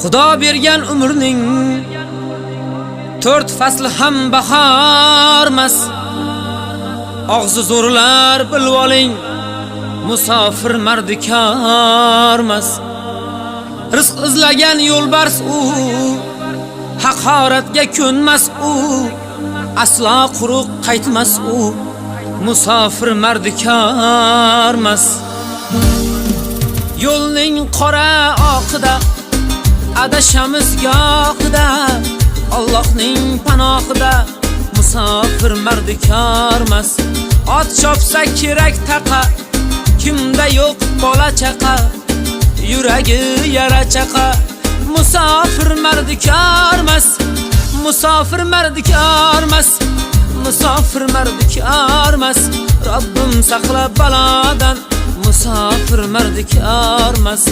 Xudo bergan umrning to'rt fasli ham bahormas. Og'zi zo'rlar bilib oling, musofir mardikormas. Rizq izlagan yo'lbars u, haqoratga ko'nmas u, aslo quruq qaytmas u, musofir mardikormas. Yo'lning qora oqida adashamiz gohida, Allohning panohida musofir mardikormas. Ot chopsa kerak taqa, kimda yo'q bola chaqa, yuragi yara chaqa, musofir mardikormas. Musofir mardikormas, musofir mardikormas. Robbim saqla balodan, musofir mardikormas.